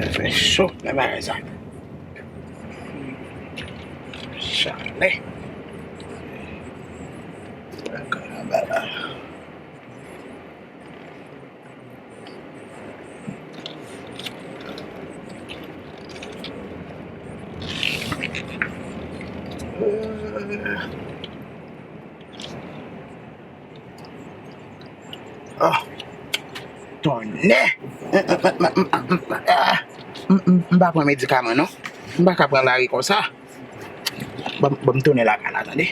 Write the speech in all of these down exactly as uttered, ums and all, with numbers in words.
Fè cho nan bagay sa. Chalè. Anba la. Ah, tonnè! M, m, m, m, ah, m, m, m pa pran medikaman, non. M pa ka pran lari konsa. Ban m, ban m tounen lakay la, tande.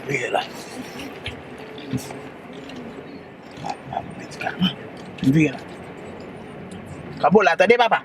Vire la. M pa pran medikaman. Vire la. Kabo la, tande, papa.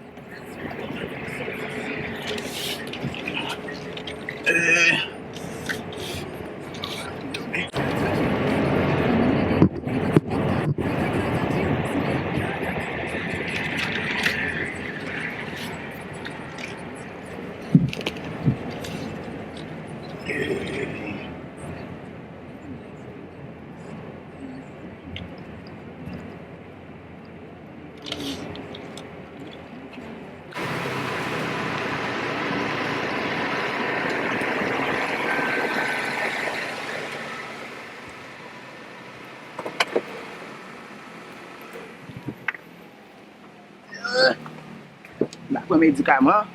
M pa pran medikaman.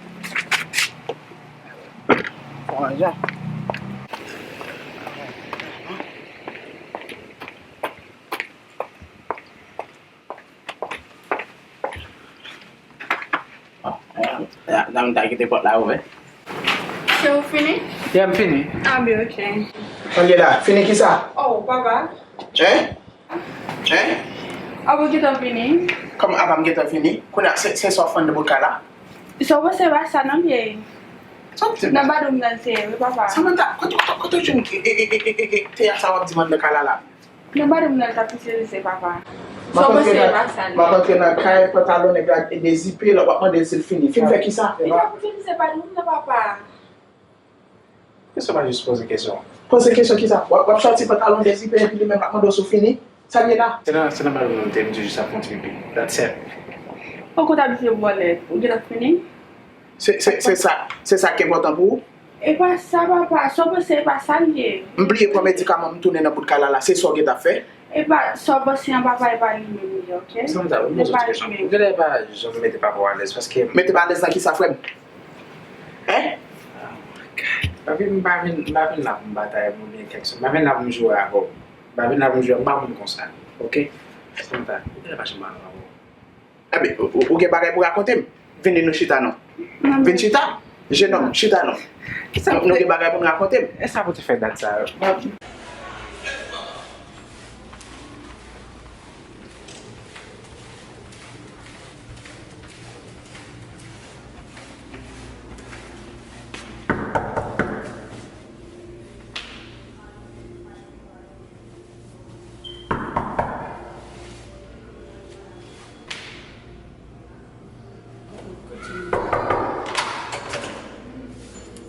Fò jan. Dam ta kite pòt la ouvè. Se ou fini? Yeah, m fini. Ah, byen, ok. Tande la, fini kisa? Oh, papa. Hein? Hein? Apa w gentan fini? Kòman apa m gentan fini? Kounye a, se, se sa w fann nan bout kay la? Sa w panse pa sa nan pye? Sa w di la? Nan badòm nan l te ye, wi, papa. Samantha, kote, kote, kote w jwenn e, e, e, e, e, e, teyat sa w ap di m anndan kay la la? Nan badòm nan l t ap itilize, papa. Sa w panse pa sa l ye? M ap antre nan kay, pantalon nèg la dezipe, l ap mande l si l fini. Fin fè kisa? Li t ap itilize badòm nan, papa. Poukisa w pa jis poze kesyon an? Poze kesyon kisa? W ap, w ap sòti pantalon dezipe epi li menm l ap mande w si w fini? Sa l ye la? Se nan, se nan bal mwen te, m te jis ap fè yon ti pipi. That's it. Ou konn abitye bwè lèt. Ou gentan fini? Se, se, se sa, se sa k enpòtan pou ou? E pa sa, papa. Sa w panse e pa sa l ye? M bliye pran medikaman, m tounen nan bout kay la la. Se sa w gentan fè? E pa sa w panse an, papa, e pa li menm li ye, ok? Samantha, ou poze yon ti kesyon. Ou genlè pa janm mete papa w alèz, paske... Mete m alèz nan kisa, frè m? Hein? Oh my God. Papi, m pa vin, m pa vin la pou m batay avè w oubyen kèk sòt. M pa vin la pou m joure avè w. M pa vin la pou m joure, m pa moun konsa. Ok? Samantha, ou genlè pa janm alèz avè w. Ebyen, ou, ou, ou gen bagay pou rakonte m? Vini nou chita non. Vin chita. Jenòm, chita non. Nou, nou gen bagay pou n rakonte m. E sa pou te fè dat sa yo.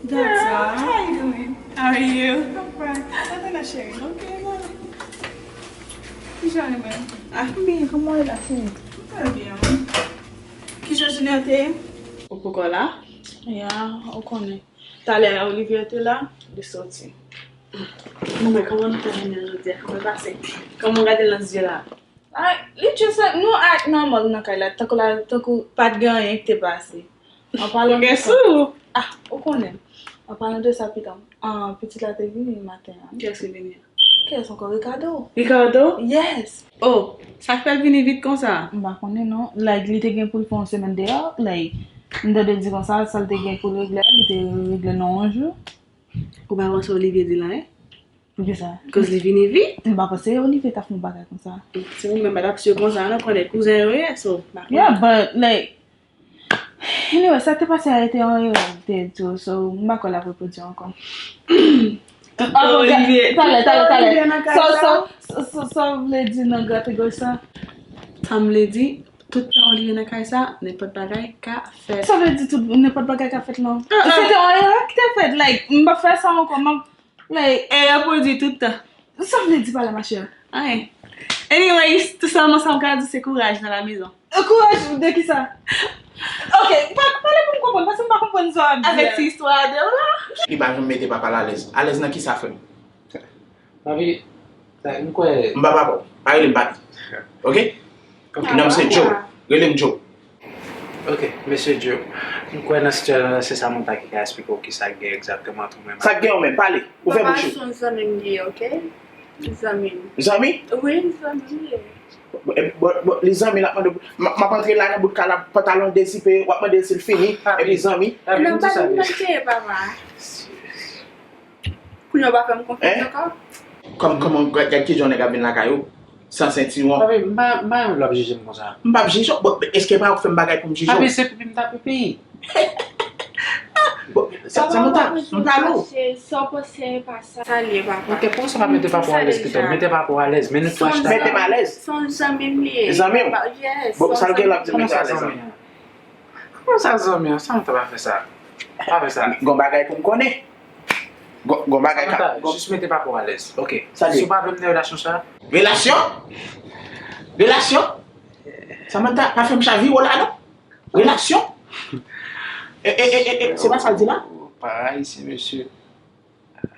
Girl, how you doing? How are you? I'm fine. Atè la, cheri. Ok, la. Kijan ou ye menm? Ah, m byen, kòman w ye la, cheri? M trè byen, wi. Kijan jounen an te ye? Ou poko la? Ya, ou konnen. Talè Olivier te la, li soti. Manman, kòman nou fè jounen jodi a? Kòman l pase? Kòman w gade l nan zye la? Ah, li just like nou act normal nan kay la, tankou la, tankou pa t gen anyen ki te pase. An palan de sa, ah, ou konnen. An palan de sa, pitan, ah, pitit la te vini maten an. Kiyès ki vini an? Kiyès ankò? Ricardo. Ricardo? Yes. Oh, sa k fè l vini vit konsa? M pa konnen non. Like, li te gen pou l fè yon semèn deyò. Like, m tande l di konsa, sa l te gen pou l regle a, li te regle nan yon jou. Ou pa panse Olivier di l anyen? Poukisa? Koz li vini vit. M pa panse Olivier ta fè yon bagay konsa. Se ou menm pa t ap sye konsa, non, konnen kouzen yo ye, so, m pa konnen. Yeah, but, like, anyway, sa te pase a te yon erè, te di w, so, m pa kwè l ap repwodui ankò. Tout tan Olivier, talè, talè, talè. Sa, sa, sa, sa w vle di nan gate gòj sa? Sa m vle di, tout tan Olivier nan kay sa, nenpòt bagay ka fèt. Sa vle di tout, nenpòt bagay ka fèt lan? Se te yon erè ki te fèt, like, m p ap fè sa ankò, m ap, like, erè pwodui tout tan. Sa vle di pa la, ma chère. Anyen. Anyways, tou sèlman sa m ka di se kouraj nan la maison. Kouraj de kisa? Ok, pa, pale pou m konprann, paske m pa konprann sa w ap di a. Avèk ti istwa a de w la. Li pa janm mete papa l alèz. Alèz nan kisa, frè m? Papi, sa, m kwè. M pa papa w. Pa rele m papi. Ok? Ok. Non, m se Joe. Rele m Joe. Ok, mesye Joe. M kwè nan sitiyasyon sa, se Samantha ki ka esplike w kisa k gen egzakteman ant ou menm. Sa k gen ou menm? Pale. Ouvè bouch ou. Papa, se yon zanmi m li ye, ok? Zanmi m. Zanmi? Wi, zanmi m li ye. Bon, bon, bon, li zanmi, l ap mande w. M, m ap antre la nan bout kay la, pantalon dezipe, w ap mande l si l fini, epi zanmi. Papi, non, pa di m sa, pa di m sa, papa. Kounye a w pa fè m konfyans ankò? Kòm, kòman, gad, gad kijan yon nèg ap vin lakay ou, san sentiwon. Papi, m pa, m pa renmen lè w ap jije m konsa. M p ap jije w, bon, èske pa ou k fè m bagay pou m jije w? Papi, se pipi m t ap pipi. Bon, sa, sa mwen ta, m pale w. Sa w panse pa sa. Sa l ye, papa. Ok, poukisa w pa mete papa w alèz pito? Mete papa w alèz, men nou tou achete. Mete m alèz. Se yon zanmi m li ye. Zanmi w? Yes. Bon, sa l gen l ap di m mete alèz an? Kòman sa zanmi an? Sa mwen ta pa fè sa. Pa fè sa. Gon bagay pou m konnen. Gon, gon bagay ka. Samantha, jis mete papa w alèz. Ok. Sa l ye? Si w pa vle m nan relasyon sa. Relasyon? Relasyon? Samantha, pa fè m chavire w la non. Relasyon? E, e, e, e, e, se pa sa l di la? Pa ayisyen, mesye.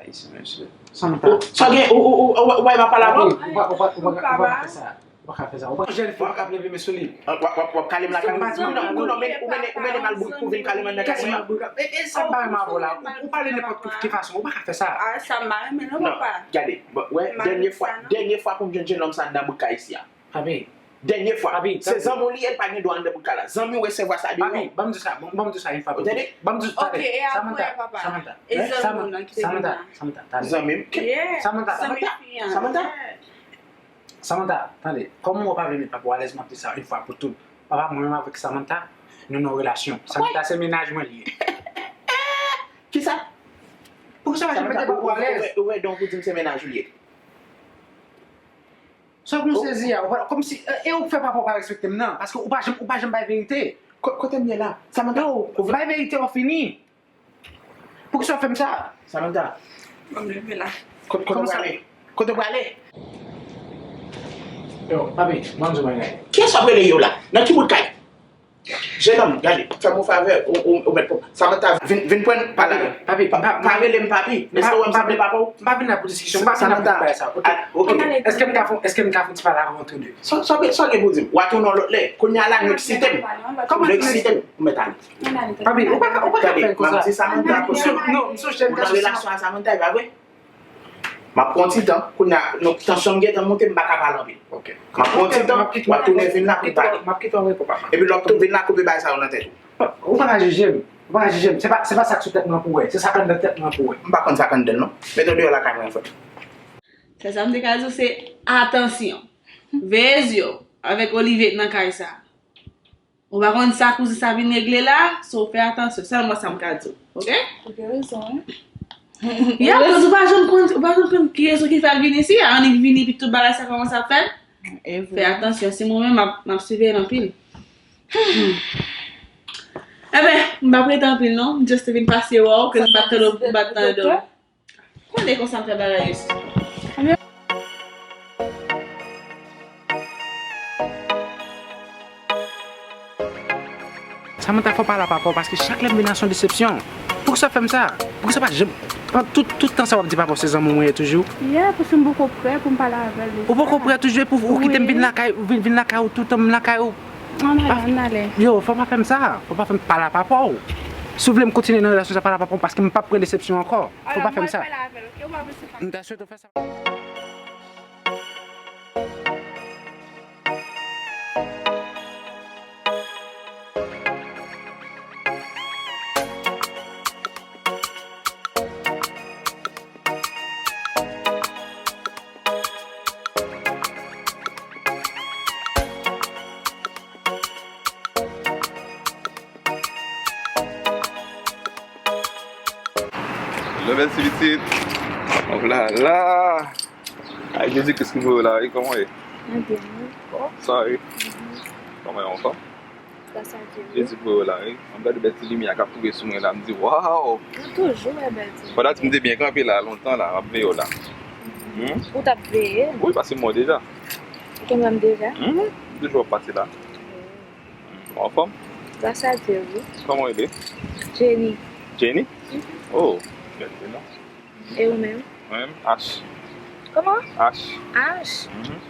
Ayisyen, mesye. Samantha. Sa gen, ou, ou, ou, ou, ou, ou pa pale avè m? Ou pa, ou pa, ou pa, ou pa ka fè sa. Ou pa ka fè sa. Ou pa jèn fi, ou pa ka leve men sou li. W ap, w ap, w ap kale m lakay ou. Kounye a, kounye a, ou mennen, ou mennen, ou mennen m al bout kouvri l kale m anndan kay mwen. Kèt sa m ap bout ap, e, e sa m pa renmen avè w la. Ou, ou pale nenpòt ki, ki fason. Ou pa ka fè sa. A, sa m pa renmen non, papa. Gade, bon, wè, dènye fwa, dènye fwa pou m jwenn jennonm sa anndan bout kay isi a. Papi. Dènye fwa. Papi, se zanmi w li ye, l pa gen dwa anndan bout kay la. Zanmi w resevwa sa deyò. Papi, ban m di sa, ban m di sa yon fwa pou tout. Ban m di sa. Ok, e apre, papa? Samantha, Samantha, e zanmi w nan ki te gen la? Samantha, Samantha, tande. Zanmi m? Samantha, Samantha, Samantha. Samantha, tande, kòm mwen pa vle met papa w alèz, m ap di sa yon fwa pou tout. Papa, mwen menm avèk Samantha, nou nan relasyon. Samantha se mennaj mwen li ye. Kisa? Poukisa w pa janm mete papa w alèz? Ou wè, ou wè, donk ou di m se mennaj ou li ye. Sa w konn sezi a, ou pa, kòmsi, e, e ou k fè papa w pa respekte m nan, paske ou pa janm, ou pa janm bay verite. Ko-, kote m ye la? Samantha, ou, ou bay verite, ou fini. Poukisa w fè m sa? Samantha. Ban m leve la. Kote, kote w prale? Kote w prale? Yo, papi, ban m di w bagay. Kiyès w ap rele yo la? Nan ki bout kay? Jennonm, gade, fè m yon favè, ou, ou, ou mèt pran. Samantha, vin, vin pran pale. Papi, pa, pa rele m papi. Èske w wè m sanble papa w? M pa vin la pou diskisyon, m pa vin la pou bagay sa, ok? Samantha, ah, ok. Èske m ka fè, èske m ka fè yon ti pale avè w tou de? Sa, sa, sa w gen pou di m? W a tounen yon lòt lè. Kounye a la, nou eksite m. Kòman nou eksite m? Ou mèt ale. Papi, ou pa ka, ou pa ka fè konsa. Gade, m ap di Samantha, kounye a, non, m sou jèn gason. Ou nan relasyon a Samantha, e pa vre? M ap pran ti tan, kounye a, non, tansyon m gentan monte, m pa ka pale anpil. Ok. M ap pran ti tan, w ap tounen vin la pou n pale. M ap kite w repo, papa. Epi lè w ap tou vin la, koupe bagay sa yo nan tèt ou. Ou pa ka jije m. Ou pa ka jije m. Se pa, se pa sa k sou tèt mwen pou wè. Se sa k anndan tèt mwen pou wè. M pa konn sa k anndan l non. Mete w deyò lakay mwen frè. Sèl sa m te ka di w se atansyon. Veye zye w avèk Olivier k nan kay sa. Ou pa konn sa kouzin sa vin regle la, so fè atansyon, sèlman sa m ka di w, ok? Ou gen rezon, wi. Ya, koz ou pa janm konn, ou pa janm konn ki rezon ki fè l vin isi a, annik vini epi tout bagay sa kòmanse ap fèt. Fè atansyon, si mwen menm m ap, m ap siveye l anpil. Enben, m p ap rete anpil non, m just te vin pase wè w, ke m pa t tande w, m pa t tande w. Konnen konsa m fè bagay yo. Samantha, fò pale a papa w, paske chak lè m vin la se yon desepsyon. Poukisa w fè m sa? Poukisa w pa janm, pandan tout, tout tan sa w ap di papa w se zanmi w mwen ye toujou? Yeah, paske m poko prè pou m pale avè l de sa. Ou poko prè toujou, epi w kite m vin lakay, vin, vin lakay ou toutan, m lakay ou. Ann ale, ann ale. Yo, fò w pa fè m sa. Fò w pa fè m pale a papa w. Si w vle m kontinye nan relasyon sa, pale a papa w, paske m p ap pran desepsyon ankò. Fò w pa fè m sa. M ta swete w fè sa. Hello, bèl ti pitit. Hop la la. Ay, Jezi Kris ki voye w la, wi, kòman w ye? Mwen byen, wi. Bon, sa, wi. Kòman w ye, anfòm? Gras a Dye, wi. Jezi voye w la, wi. M ap gade bèl ti limyè k ap touve sou mwen la, m di, waw! Ou toujou wè bèl ti limyè. Fò ta di m te byen kanpe la, lontan la, m ap veye w la. Hmm? Ou t ap veye? Wi, paske m wè w deja. Ou konn wè m deja? Hmm, m toujou ap pase la. Hmm, ou anfòm? Gras a Dye, wi. Kòman w rele? Jenny. Jenny? Mhm. Oh, bèl prenon. E ou menm? Mwen menm, H. Kòman? H. H? Mhm.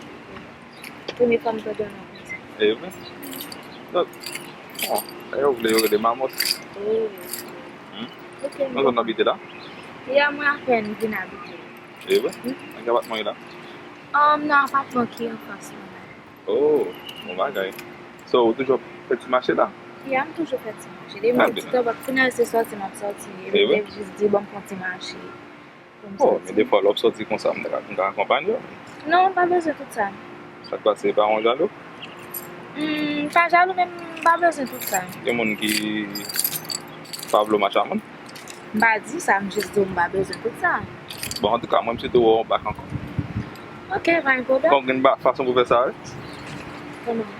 Premye fwa m tande yon non konsa. E vre? Donk, bon, lè yo vle yo rele Mamòt. Oh. Hmm? Ok, m konprann. Nan zòn w abite la? Ya, mwen apèn vin abite. E vre? Hmm? Nan ki apatman w ye la? Um, nan apatman ki anfas mwen la. Oh, bon bagay. So, ou toujou ap fè ti mache la? Ya, m toujou fè ti mache. Depi m ti tan, kounye a se sòti m ap sòti. E m te jis di, bon, m fè yon ti mache. Pou m sòti. Oh, men defwa, lè w ap sòti konsa, m ta ka, m ta ka akonpanye w. Non, m pa bezwen tout sa. Sa k pase, pa yon jalou? Hmm, m pa jalou, men m pa bezwen tout sa. Gen moun ki pa vle w mache ak moun? M pa di sa, m jis di w m pa bezwen tout sa. Bon, antouka, mwen, m swete wè w bak ankò. Ok, pa gen pwoblèm. Kòm gen ba-, fason pou fè sa, wi. Kòman?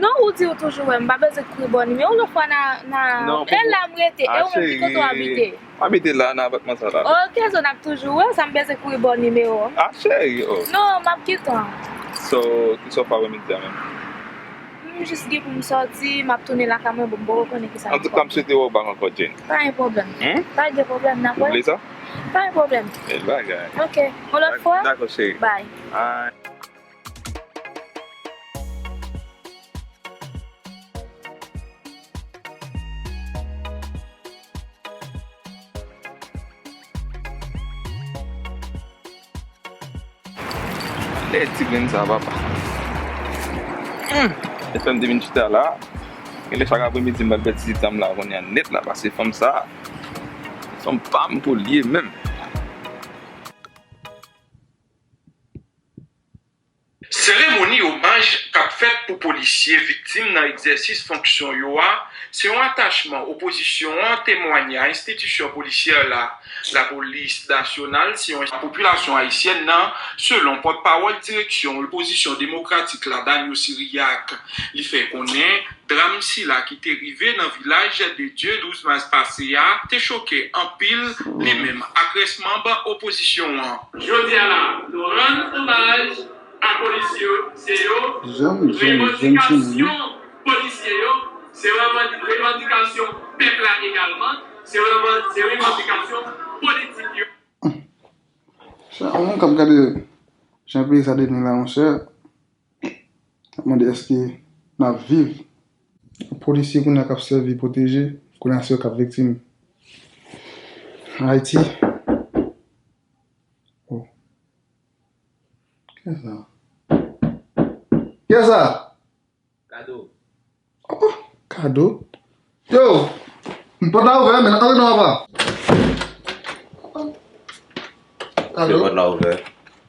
Non, ou di ou toujou wè m, m pa bezwen kouri ba w nimewo w lòt fwa na, na, e la m rete, e ou menm ki kote w abite? M abite la, nan apatman sa la. Ok, so n ap toujou wè, sa m bezwen kouri ba w nimewo w? Ah, cheri, oh. Non, m ap kite w. So, kisa w fè apremidi a menm? M jis gen pou m sòti, m ap tounen lakay mwen, bon, m poko konnen kisa m ap fè. Antouka, m swete wè w bak ankò, Jenny. Pa gen pwoblèm. Hmm? Pa gen pwoblèm, n ap wè. Ou vle sa? Pa gen pwoblèm. Bèl bagay. Ok, yon lòt fwa. Dakò, cheri. Bye. Bye. Lè ti grenn sa, papa. Hmm. Lè fè m te vin chita la. Gen lè chak apremidi, m pral fè ti tan m la, kounye a nèt la, paske fanm sa, fanm pa m pou l ye menm. Seremoni omaj k ap fèt pou polisye viktim nan egzèsis fonksyon yo a, se yon atachman opozisyon an temwanye a enstitisyon polisyè la. Lapolis nasyonal se yon popilasyon ayisyèn nan, selon pòtpawòl direksyon opozisyon demokratik la, Daniel Cyriaque. Li fè konnen dram sila ki te rive nan vilaj de Dye douz mas pase a te choke anpil li menm ak rès manm opozisyon an. Jodi a la, nou rann omaj a polisye yo, se yo, revandikasyon polisye yo, se revan-, revandikasyon pèp la egalman, se revan-, se revandikasyon politik yo. Sa, mwen, k ap gade jan peyi sa devni la, monchè, m ap mande èske n ap viv? Polisye kounye a k ap sèvi pwoteje, kounye a se yo k ap viktim. Ayiti. Oh. Kiyès sa? Kiyès sa? Kado. Oh, Kado. Yo, m pòt la ouvè, men antre non, papa. Kado. Se pòt la ouvè.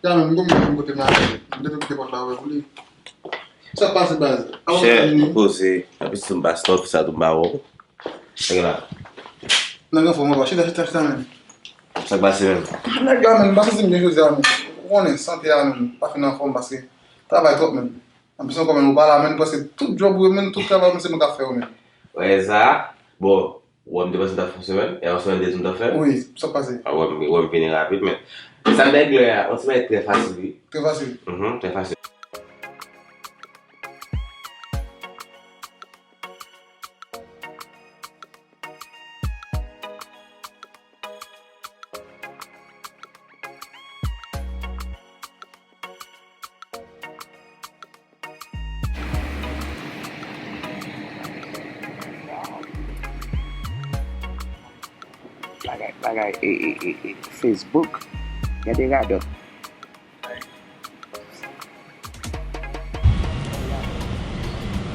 Ya, men m gon moun kote m ale. M te kite pòt la ouvè pou li. Sa k pase, baz? Chè, poze. Apre si m pa stòp, sa tou m pa wè w. Nèg la. Nèg anfòm, papa. Chita, chita, chita, men. Sa k pase menm? Nèg la, men, m pa santi m byen jodi a, men. Ou konnen, sante a, men, pa fin anfòm, paske travay twòp, men. Anplis ankò, men, ou pa la, men, prèske tout djòb ou yo, men, tout travay ou, men, se mwen k ap fè yo, men. Wè sa? Bon, ou wè m te panse m t ap fè yon semèn, e yon semèn de tou m t ap fè? Wi, sa k pase? A, ou wè m, ou wè m vini rapid, men. Sa m te regle a, yon ti bagay trè fasil, wi. Trè fasil? Mhm, trè fasil. Bagay, bagay, e, e, e, e, Facebook. Gade radòt.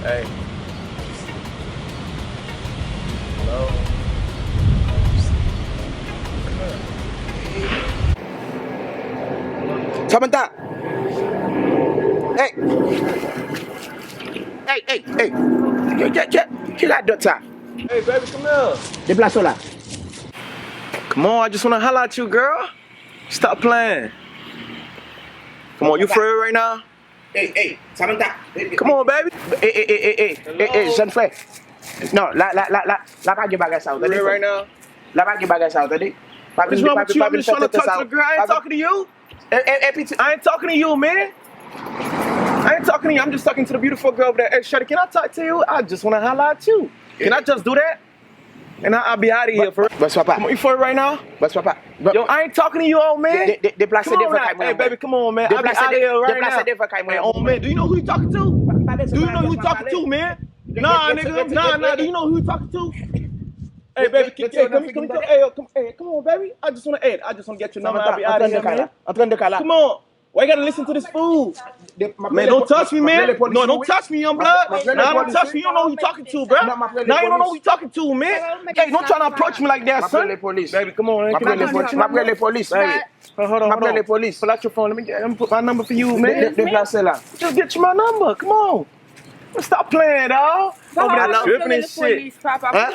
Hey. Hello. Samantha! Hey! Hey, hey, hey! Ki, ki, ki, ki radòt sa? Hey, baby, come here. Deplase w la. Come on, I just wanna holla at you, girl. Stop playing. Come on, you for real right now? Hey, hey, Samantha. Come on, baby. Hey, hey, hey, hey, hey, hey, hey, jèn frè. Non, la, la, la, la, la pa gen bagay sa yo, tande, frè. La pa gen bagay sa yo, tande. Pa vin, pa vin, pa vin fè tenten sa. What is wrong with you? I'm just trying to talk to the girl. I ain't talking to you. Hey, hey, P T, I ain't talking to you, man. I ain't talking to you. I'm just talking to the beautiful girl over there. Hey, Shorty, can I talk to you? I just wanna holler at you. Can I just do that? And I, I'll be out of here for real. Bòs papa. Come on, you for it right now? Bòs papa. Yo, I ain't talking to you, old man. De-, de-, deplase devan kay mwen. Hey, baby, come on, man. I'll be out of here right now. Deplase devan kay mwen. Hey, old man, do you know who you talking to? Do you know who you talking to, man? Nah, nigga, nah, nah. Do you know who you talking to? Hey, baby, hey, come, come, come, hey, yo, come, hey, come on, baby. I just wanna, hey, I just wanna get your number. I'll be out of here, man. Come on. Why you gotta listen to this fool? Man, don't touch me, man. No, don't touch me, young blood. Nah, don't touch me. You don't know who you talking to, bro. Nah, you don't know who you talking to, man. Hey, don't try to approach me like that, son. Baby, come on, man. Come on, man. Hold on, hold on. Hold on, hold on. Pull out your phone. Let me get, let me put my number for you, man. Deplase la. Just get you my number. Come on. Stop playing, dawg. Over there tripping and shit. Hein?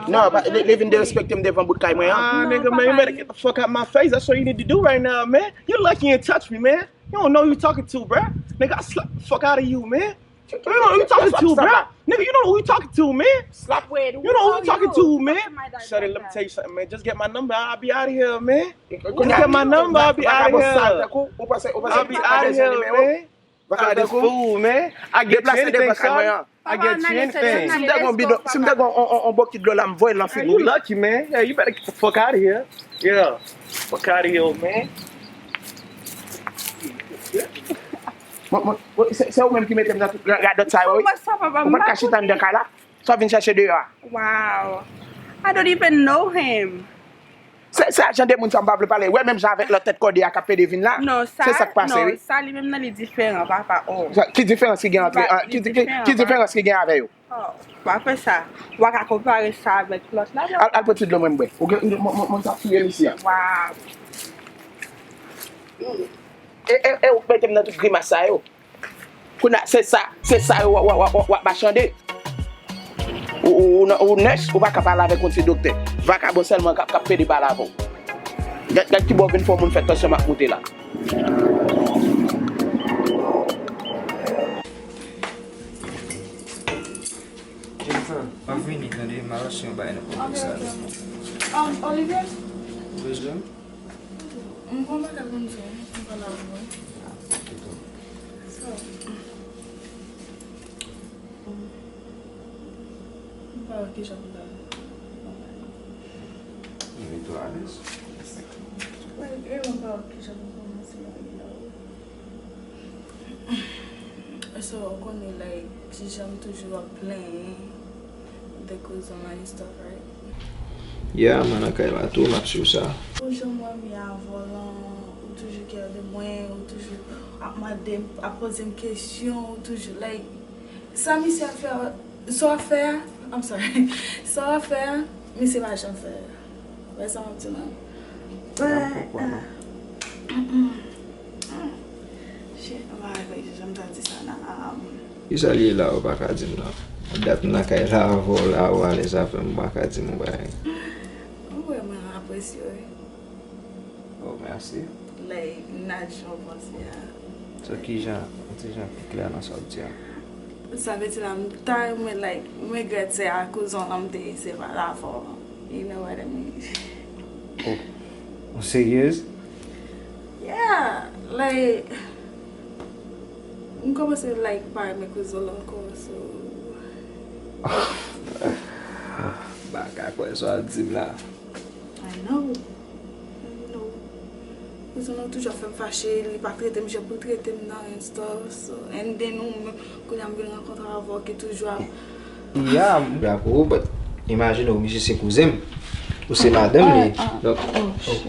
Non, li vin derespekte m devan bout kay mwen an. Ah, nigga, man, you better get the fuck out my face. That's what you need to do right now, man. You lucky you ain't touch me, man. You don't know who you talking to, bruh. Nigga, I slap the fuck out of you, man. You don't know who you talking to, bruh. Nigga, you don't know who you talking to, man. You don't know who you talking to, man. Shorty, let me tell you something, man. Just get my number. I'll be out of here, man. Just get my number. I'll be out of here. I'll be out of here, man. Look at this fool, man. I get you anything, son. I get you anything. Si m te gen yon bidon, si m te gen yon, yon, yon bokit dlo la, m voye l nan figi w. You lucky, man. Yeah, you better get the fuck out of here. Yeah. Fuck out of here, man. Mwen, mwen, mwen, se, se ou menm ki mete m nan tout radòt sa yo, wi. Ou pa t ka chita anndan kay la? Sa w vin chèche deyò a? Wow. I don't even know him. Se, se a jan de moun sa m pa vle pale. Wè menm jan avèk lòt tèt kòde a k ap pede vin la. Se sa k pase, wi. Non, sa li menm nan li diferan, papa. Oh. Ki diferans ki gen antre, ki, ki, ki diferans ki gen avè yo? Oh, pa fè sa. W a ka konpare sa avèk lòt la, papa. Al, al pran ti dlo mwen m bwè. Ou gen, mwen, mwen, mwen t ap touye misye a. Wow. E, e, e ou k mete m nan tout grimas sa yo. Kounye a, se sa, se sa yo w, w, w, w, w ap machande. Ou, ou, ou, ou nèch, ou pa ka pale avèk yon ti doktè. Vakabon sèlman k ap, k ap pede pale avè w. Gad, gad kibò w vin fè yon moun fè tansyon m ap moute la. Jennifer, m ap vini, tande, m al achte yon bagay nan pwovens la. Um, Olivier? Ou bezwen m? M gon bagay pou m di w, m pale avè w. So, m pa wè kijan pou m ta. Mete w alèz. Like, e m pa wè kijan pou m kòmanse avè w. So, ou konnen, like, kijan m toujou ap plenyen de kouzon and stuff, right? Yeah, mwen nan kay la tou, m ap swiv sa. Ou janm wè m ye avè w lan, ou toujou care de mwen, ou toujou ap mande m, ap poze m kesyon, ou toujou, like, sa misye ap fè, sa w ap fè a, I'm sorry, sa w ap fè a, misye pa janm fè. Wè sa m ap di w lan? Wè, ah. Shit, mwen pa kwè ke jan m ta di sa nan, um, kisa l ye la, ou pa ka di m nan? Dat m nan kay la avè w la, ou alèz avè m, ou pa ka di m yon bagay. Ou wè mwen apresye w, wi. Oh, mèsi. Like, m nan jan w panse a. So, kijan, yon ti jan pi klè nan sa w di a? Sa vle di la, m ta renmen, like, m regrèt se a kouzon an m te eseye pale avè w. You know what I mean? Oh, ou seryez? Yeah, like, m kòmanse, like, pa renmen kouzon l ankò, so. M pa ka kwè sa w ap di m la. I know. I know. Kouzon an toujou ap fè m fache, li pa trete m jan pou l trete m nan and stuff, so, and then ou menm, kounye a m vin rankontre avè w ki toujou ap. Yeah, m dakò, but imajine w, misye se kouzen m. Ou se madanm li. Ah, ah. Donk, oh, shit.